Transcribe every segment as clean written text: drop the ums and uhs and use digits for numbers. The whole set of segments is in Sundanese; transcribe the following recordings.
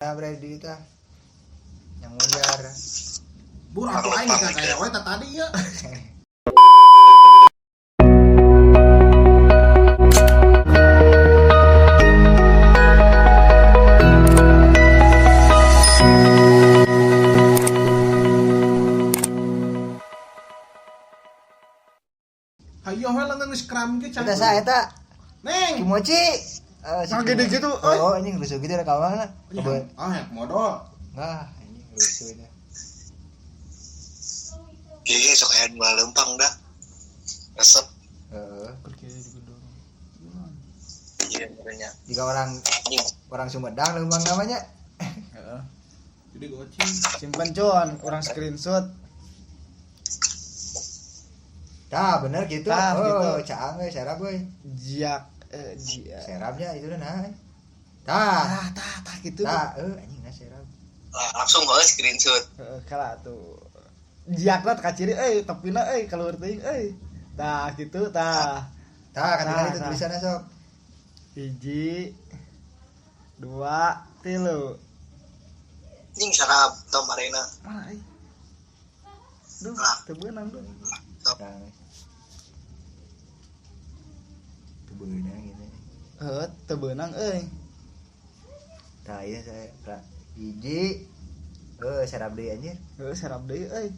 Bre di tah. Yang munjar. Bur atuh aing ka kaya we tah tadi ya. Hayo we leungeun geus kram ge can. Eta sa eta Neng. Kimochi. Eh, si Nah, gede Kimochi. gitu, euy. Oh, anjing rusuh gitu rek kawan lah. Kebe. Ah, ya modal. Wah, anjing rusuh nya. Iya, sok aya nu lempang dah. Resep. Heeh. Iya, benernya. Jika orang Anjing. orang Sumedang leumpang namanya. Heeh. Jadi goceng. Simpen cuan, orang screenshot. Tah, bener gitu. Tah, oh, gitu. Caang euy serap euy. Jiak jiak. Serapnya itu nah. Tah. Tah tah tah gitu. Tah, euy anjing nah serap. Lah, langsung gue screenshot. Heeh, kala tuh. Jiakna teh kaciri euy, tepina euy keluar teuing euy. Tah gitu tah. Tah, ketinggalan Tah, itu tah. tulisannya sok. Hiji, dua, tilu. Anjing sarap tau marena. Mana euy? Duh, Lah. teu beunang duh. Tah. Teu beunang gitu. Heuh, teu beunang euy. Tah, iya saya pra. Hiji. Eh, serap deui anjir. Heuh, serap deui euy.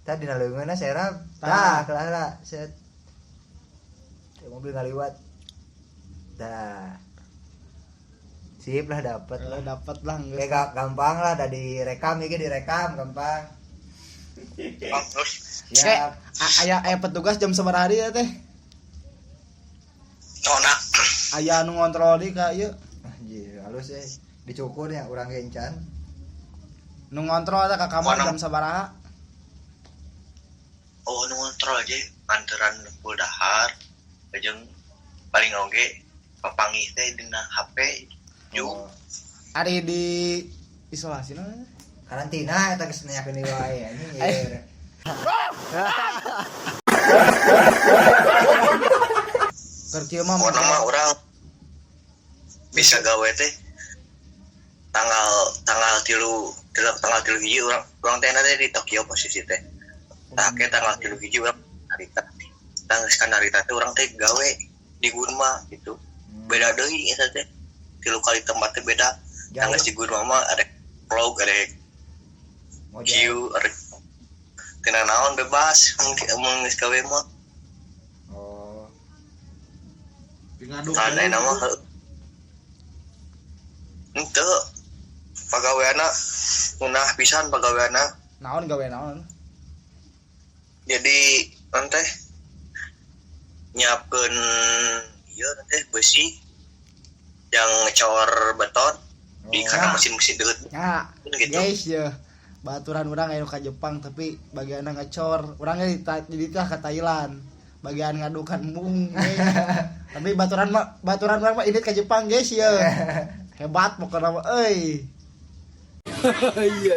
Tah dina leungeunna serap. Tah. Tah, kelar set. Teh mobil ngaliwat. Tah. Sip lah dapet Heuh, lah. dapet lah geus. Kayak gampang lah, ada direkam iki direkam gampang. Bang, terus Siap. Aya aya petugas jam sabaraha hari ya teh? oh nah Aya anu ngontrol di ka ieu. Anjir, halus eh. Dicukur ya urang gencan. Nu ngontrol teh ka kamar Warna- jam sabaraha? oh nu ngontrol aja antaran nempul dahar jeung paling oge papanggih teh dina HP ju Oh, Ari di isolasi naon? karantina eta geus nanyakeun deui wae anjing. Eh. Keur kieu mah pokona mah urang bisa gawe teh tanggal tanggal tilu tanggal tilu hiji urang urang teh teh di Tokyo posisi teh tah ke tanggal tilu hiji urang harita tanggal harita teh urang teh gawe di Gunma gitu beda deui eta teh tilu kali tempat teh beda Jauh. tanggal di Gunma mah ada vlog ada Mau Q ada kena naon bebas mun geus gawe mah Oh. Ngaduk. Nah, lain nama heuh. Henteu. Pagaweana ngeunah pisan pagaweana. Naon gawe naon? Jadi nanti nyiapkeun ieu nanti besi yang ngecor beton di Oh. karena mesin-mesin deukeut Ya, gitu. guys ya. Baturan urang aya nu ka Jepang tapi bagianna ngecor. Urangnya di tah ka Thailand. Bagian ngadukan mung. Guys. Tapi baturan mah baturan urang mah ini ka Jepang guys ya. Hebat pokoknya mah euy. Iya.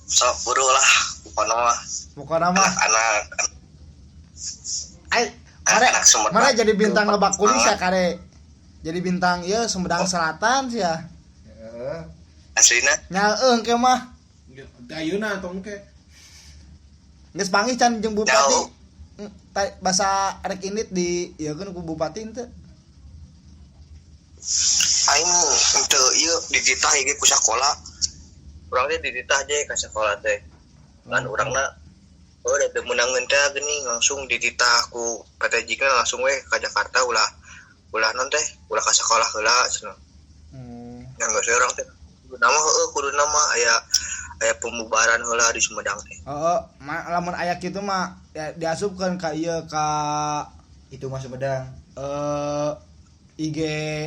Sok buru lah pokona mah Pokoknya mah anak ai kare anak Sumedang. mana jadi bintang Lebak Kuning ya kare. Jadi bintang ieu Sumedang Selatan sih ya. Heeh. Aslina Nyaeung ke mah. Teh ayeuna tong ke. Geus panggih can jeung bupati. Jauh. Basa rek indit di ieu kan ku bupati henteu. Aing henteu ieu dititah ieu ku sakola. Urang teh dititah je ka sakola teh. Kan urangna oh udah teu meunangeun teh geuning langsung dititah ku PTJ na langsung we ka Jakarta ulah ulah non teh ulah ka sakola heula cenah. Yang geus we urang teh kudu nama heueuh kudu nama aya aya pembubaran heula di Sumedang teh. Heeh, lamun aya kitu mah ya, diasupkeun ka ieu ka Itu mah Sumedang. IG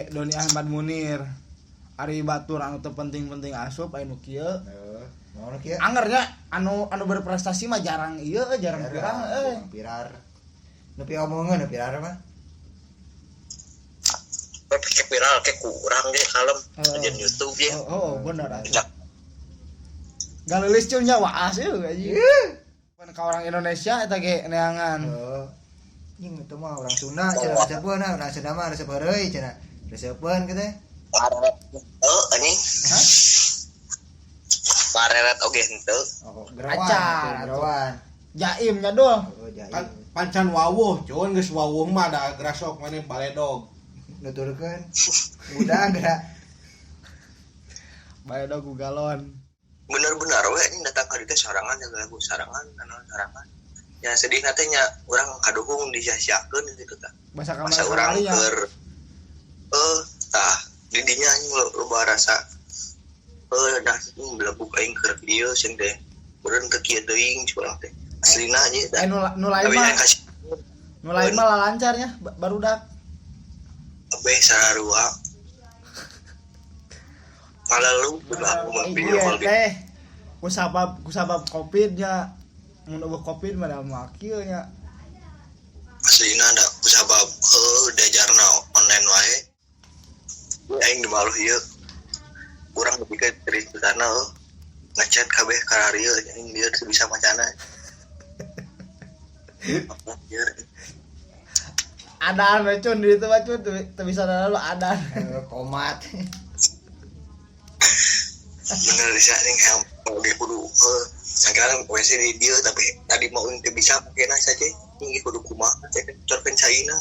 Doni Ahmad Munir. Ari batur anu teu penting-penting asup aya nu kieu. Heeh. Mau nu kieu? Anger nya anu anu berprestasi mah jarang ieu jarang pirang euy. Pirar. Nu pi omongan nu pirar mah. Ke viral ke kurang ge kalem Heeh. jeung YouTube ge. Oh, oh bener atuh. Cak. Galelis cuy nya waas euy anjing. Kan ka orang Indonesia eta ge neangan. Heeh. Nying itu mah orang Sunda cenah resepeun nah, orang Sunda mah resep heureuy cenah. Resepeun kitu. Ngareret henteu anjing. Hah? Ngareret oge henteu. Oh, gerawan, Acar, atuh, gerawan. Jaim nya dul. Oh, jaim. Kan pancan wawuh, cuman geus wawuh mah da grasok maneh baledog. Nuturkeun. Udah gerak. Bae dog galon. Bener-bener we anjing datang ka dieu teh sorangan jaga lagu sorangan anu sorangan. Ya sedih teh nya urang kaduhung disia-siakeun gitu tah. Bahasa kamar Masa urang kamari nya. keur tah di dinya anjing loba rasa nah belebuk aing keur dieu sing teh. Urang teu kieu teuing curang teh. Aslina anjing Eh nu nu lain Tapi mah yang kasih nu lain mah lancarnya barudak. kabeh sararua. Ngalalu udah aku mah video Iya call gitu. teh. Kusabab Covid nya. Mun eueuh Covid mah da moal kieu nya. Aslina da kusabab heuh diajarna online wae. Aing di maluh ieu. Urang lebih ke ceritana heuh. Ngechat kabeh kararieu anjing dieu teu bisa macana. Anjir. Adaan we cun di ditu mah cun teu bisa lalu adaan. Komat. Bener sih anjing hayang oge kudu heuh. Sangkana WC di dieu tapi tadi mau teu bisa kena saja ini kudu kumaha teh corkeun caina.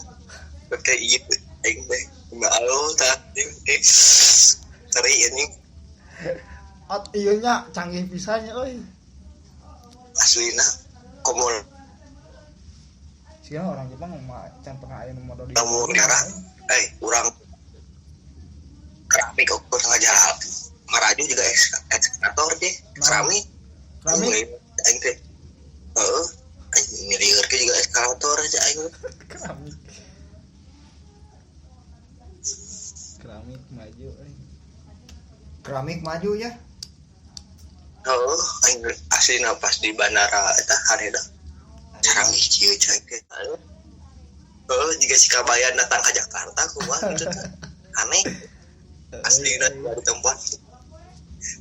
Bete ieu aing teh enggak alo tah ngeri anjing. Ot ieu nya canggih pisan nya euy. Aslina komo Sigana orang Jepang mah can pernah aya nu modal di. lamun darah urang keramik ukur ngajar maraju juga ekskavator deh keramik. Keramik. Aing teh heeh aing ngirieur ke juga eskalator aja aing. Keramik. Keramik maju euy. Keramik maju ya. Heeh aing aslina pas di bandara eta hareda canggih kieu cai teh. Heeh jika si Kabayan datang ke Jakarta kumaha gitu teh. Aneh aslina di tempat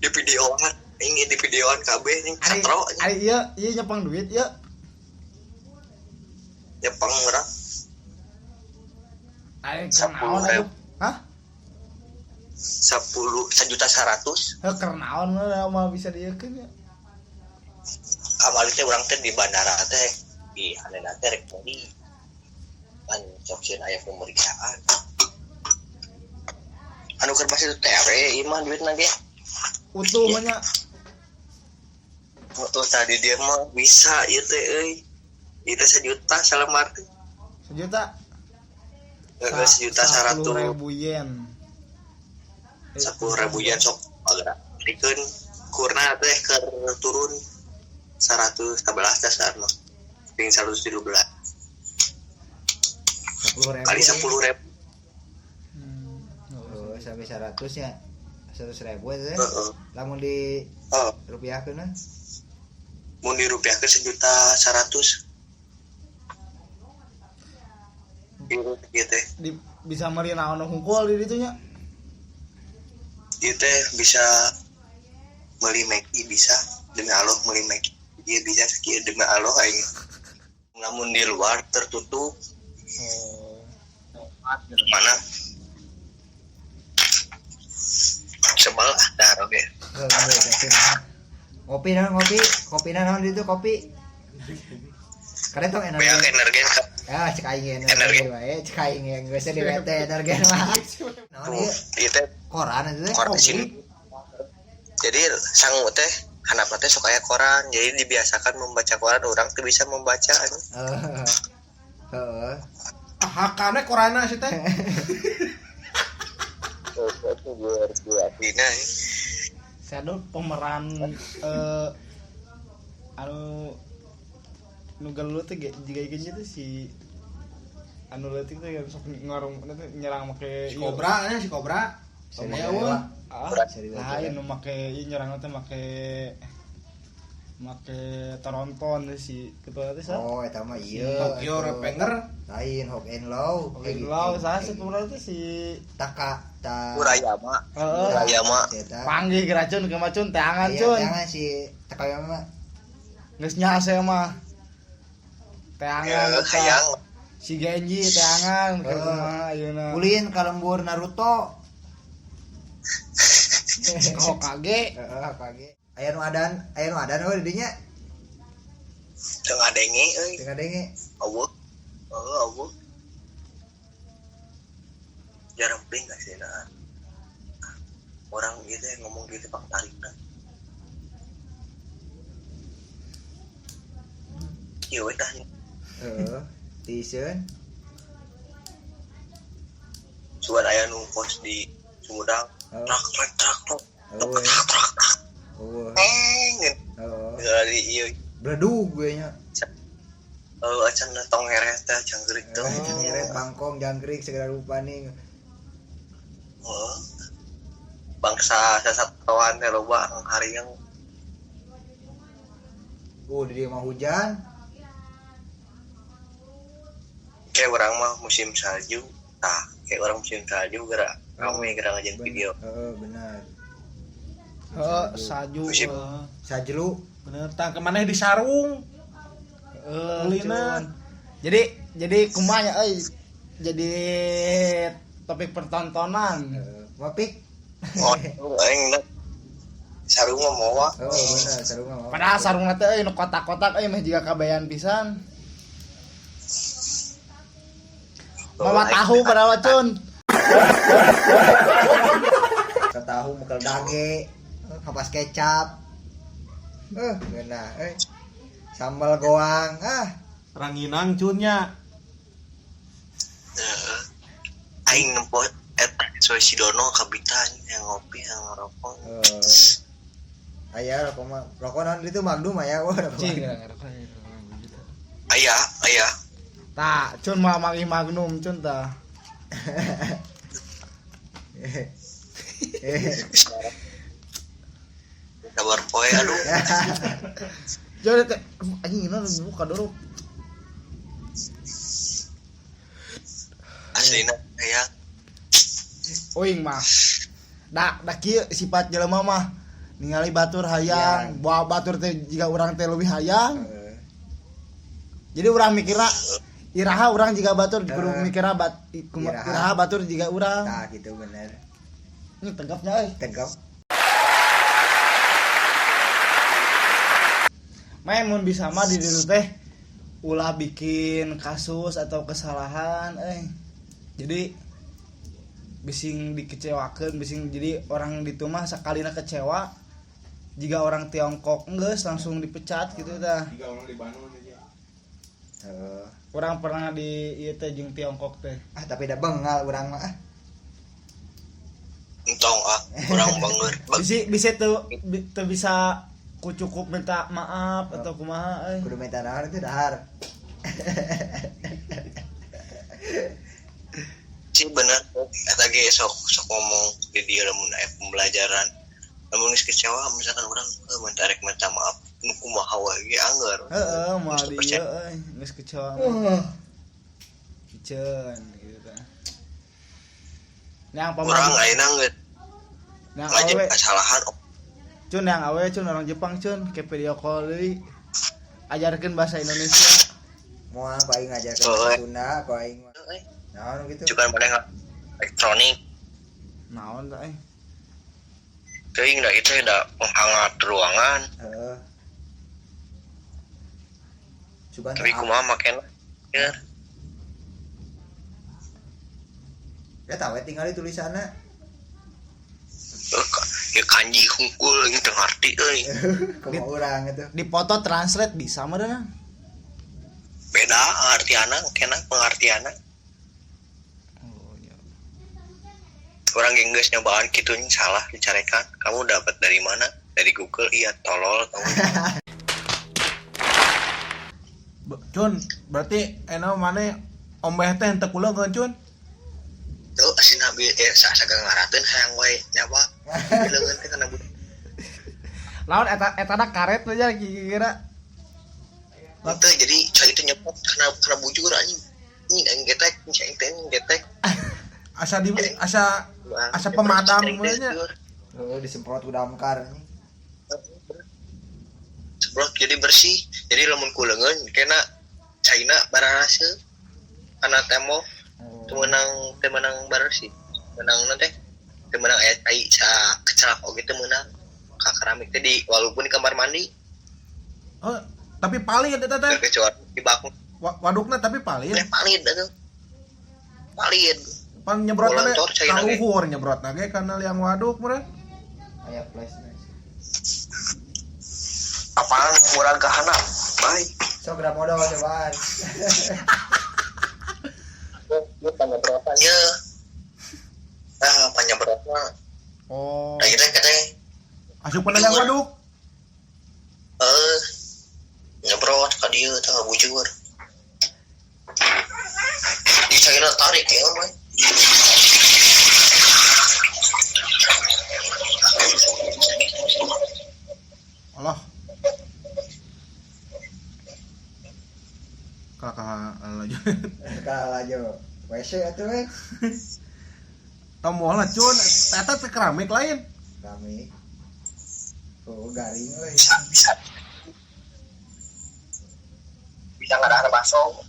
di videoan ingin di videoan kabeh nih Ari katro ari ieu ieu nyepang duit ieu. nyepeng urang Ari Sepuluh kernaon ribu. atuh. Hah? 10 1.100.000. Heuh kernaon mah moal bisa dieukeun nya. Kamari teh urang teh di bandara teh di hanena teh rek meuli kan sok sieun aya pemeriksaan anu keur pas itu teh we ieu mah duitna ge Utuh mah nya. tuh tadi dia mah bisa ieu teh euy ieu teh 1 juta salembar teh. Sejuta. Heeh, 1.100.000. 10.000 yen. 10.000 yen sok agak dikeun kurna teh keur turun 111 dasar mah ping 113 10.000. kali 10.000. Oh, sampai 100 nya. 100.000 itu teh. Heeh. Lamun di Heeh. rupiahkeun mah Mun dirupiahkeun 1.100.000. Ieu teh Di, bisa meuli naon nu hungkul di ditu nya. ieu teh bisa meuli McD bisa demi Allah meuli McD ieu bisa sakieu demi Allah aing. Namun di luar tertutup. Oh. Mana sebel ah dah oke. Ngopi naon ngopi, kopi naon di ditu kopi. Keren tong Beak energi. energen ka Ya cek aing energi wae, cek aing geus di WT energi mah. Naon ieu? ieu teh Koran itu teh. koran di sini. Jadi sangu teh handapna teh sok aya koran. Jadi dibiasakan membaca koran orang tuh bisa membaca anu. Heeh. Heeh. Ah, hakana korana sih teh. Dina Shadow pemeran anu nu gelut teh jiga ieu teh si anu leutik teh yang sok ngorong teh nyerang make Si Kobra nya si Kobra. Seri Aya Dewa. eueuh. Ah, Seri Dewa. lain nu make ieu nyerang teh make make Toronton teh si ketua teh sa. Oh, eta mah ieu. Tokyo atuh. Revenger. Lain Hawk and Low. Oke, lau saha si pemeran teh si Taka ta. Urayama. Heeh. Urayama. Si eta. Panggih geracun ke macun teangan Iya, cun. Jangan si Takayama mah. Geus nyase mah. Teangan Ya, eta. hayang. Si Si Genji teangan keur kumaha ayeuna. Ulin ka lembur Naruto. Hokage. Heeh, Hokage. Aya nu adan euy di dinya. Teu ngadenge euy. Teu ngadenge. Eueuh. Heeh, eueuh. Jarang ping asina. Orang gitu yang ngomong gitu bang tarikna. Ieu we tah. Heeh. Tiseun. Sugan aya nu kos di Sumedang. Trak trek trak truk. Eueuh. Trak trak trak. Eueuh. Heeh. Heeh. Dari ieu. Bledug gue nya. Heeh, acan tong heret teh jangkrik teh. Jangkrik bangkong jangkrik segala rupa nih. Heeh. Bangsa sasatoan teh loba hariang. Di dieu mah hujan. Kayak orang mah musim salju. Tah, kayak orang musim salju gerak rame gerak ngajian video. Heeh, benar. Heeh, salju. Sajlu. Bener, tah kemana di sarung. Heeh. Jadi kumaha nya euy? Jadi topik pertontonan. Wapik. Oh, aing sarung mah moal. Oh, bener, sarung mah. Padahal sarungna teh euy nu kotak-kotak euy meh jiga kabayan pisan. Mawa tahu padahal cun. Tahu mukel dage, kapas kecap. Geunah euy. Sambal goang, ah. Ranginang cunnya. Heeh. Aing nempo eta soe Sidono kabitan yang ngopi yang ngerokok. Aya rokok mah. Rokok naon itu Magnum aya wah. Cing. Aya, aya. Tah, cun mah manggih Magnum cun tah. Kabar poe aduh. Jadi teh anjing ini buka dulu. Aslina aya. Oing mah. Da kieu sifat jelema mah ningali batur hayang, bawa batur teh jiga urang teh leuwih hayang. Jadi urang mikirna iraha urang jiga batur kudu mikirna iraha batur jiga urang. Tah gitu bener. Ini tegapnya euy. Tegap. Mae mun bisa mah di ditu teh ulah bikin kasus atau kesalahan euy. Jadi bising dikecewakeun, bising jadi orang ditu mah sakalina kecewa jika orang Tiongkok geus langsung dipecat gitu tah. Jika orang di Bandung aja. Orang pernah di ieu teh jeung Tiongkok teh. Ah tapi da bengal urang mah ah. Entong ah, urang banger. Bisa teu bisa ku cukup minta maaf atau kumaha euy. Kudu minta naon itu dahar. Sih bener eta ge sok ngomong di dieu lamun aya pembelajaran. Lamun geus kecewa misalkan urang minta rek minta maaf nu kumaha wae ge anggar. Heeh, moal di ieu euy, geus kecewa. Kiceun gitu tah. Yang urang ayeuna geus yang awe kesalahan. Cun yang awe cun orang Jepang cun ke video call deui ajarkeun bahasa Indonesia. Moal ku aing ngajarkeun bahasa Sunda ku aing mah. Naon gitu. Cuman maneh elektronik. Naon tah euy. Teuing da itu da penghangat ruangan. Heeh. Sugan tapi kumaha makena? Ya. Ya tahu tinggal di tulisanna. Ya kanji hungkul ini teu ngarti euy. Kumaha urang gitu. Dipoto translate bisa meureun. Beda artiana kena pengartiana. Oh iya. Orang yang geus nyobaan kitu salah dicarekan. Kamu dapat dari mana? Dari Google. Iya, tolol kamu. Cun, berarti enak mana ombeh teh henteu kuleungeun Cun? Tuh asin habil saga ngarateun hayang wae nyawa. Leungeun teh kana budak. Lawan eta karet aja kira-kira. Teu jadi cai teh nyepot kana bujur anjing. Ini aing getek, cai teh getek. Asa di asa asa pemadam we nya. Heeh, disemprot ku damkar. Semprot jadi bersih. Jadi lamun ku leungeun kena caina bararase. Kana tembok teu meunang bersih. Meunang naon teh? Teu meunang aya tai sa kecelak oge teu meunang. Ka keramik teh di walaupun di kamar mandi. Oh, tapi palid eta teh. Kecuali di bakung. Wadukna tapi palid. Palid atuh. Palid. Pan nyebrotna ka luhur nyebrotna ge kana liang waduk meureun. Aya flashna. Apaan urang ka handap? Baik. Sok geura modal cobaan. Ieu panyebrotan ieu. Ah, panyebrotna. Oh. Akhirnya katanya asup kana liang waduk. Heeh. Nyebrot ka dieu tah bujur. Di caina tarik ya, we. Allah. Kakak laju. Kakak laju. WC atuh we. Tombol lah cun, eta teh keramik lain. Keramik. Oh, garing we. Bisa. Bisa ngadahar baso.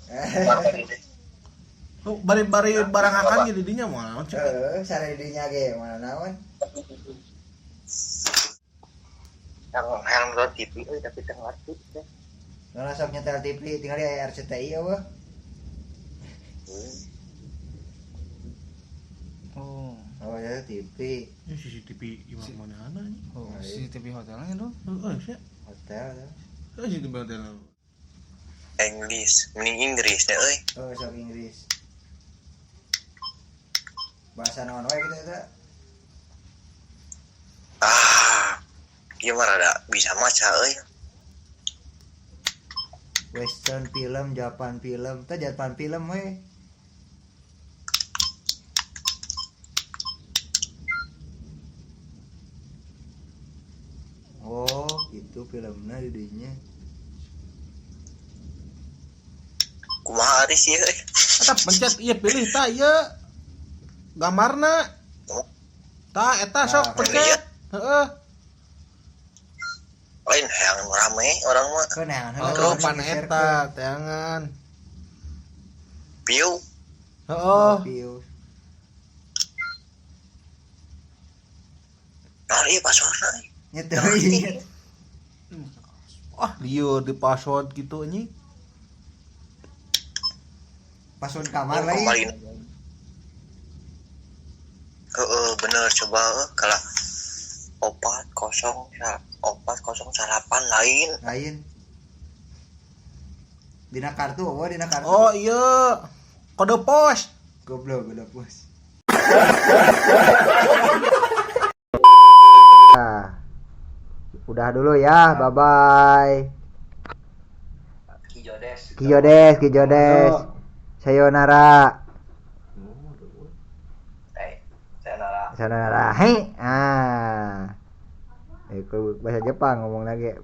Oh, bari-bari barang akan jadi dinya moal naon cek. Heeh, sare dinya ge moal naon. Yang nonton TV euy tapi teu ngarti teh. Nah, sok nyetel TV tinggal di RCTI eueuh. Oh. Oh, ya TV. Ini CCTV imah mana nya? Oh, CCTV hotelnya dong. Heeh, sia. Hotel. Heeh, CCTV hotel. Inggris, mending Inggris deh euy. Oh, sok Inggris. Bahasa naon wae gitu eta? Ah, ieu mah rada bisa maca euy. Western film, Japan film, teh Japan film we. Oh, itu filmna di dinya. Kumaha ari sih euy? Eta pencet ieu pilih tah ieu. Gambarna. Tah eta sok pencet. Heeh. Lain hayang rame orang mah. Keunangan heula. Oh, pan eta teangan. Piu. Heeh. Piu. Nah, ieu passwordna. Nya teu. Ah, lieur di password gitu anjing. Password kamar lain. Heeh, bener coba kalau 4 0 4 0 8 lain. Lain. Dina kartu eueuh dina kartu. Oh iya. Kode pos. Goblok kode pos. Nah, udah dulu ya, bye bye. Kijodes. Kijodes, Kijodes. Sayonara. Sayonara. Sayonara. Hei. Ah. Itu bahasa Jepang ngomong lagi.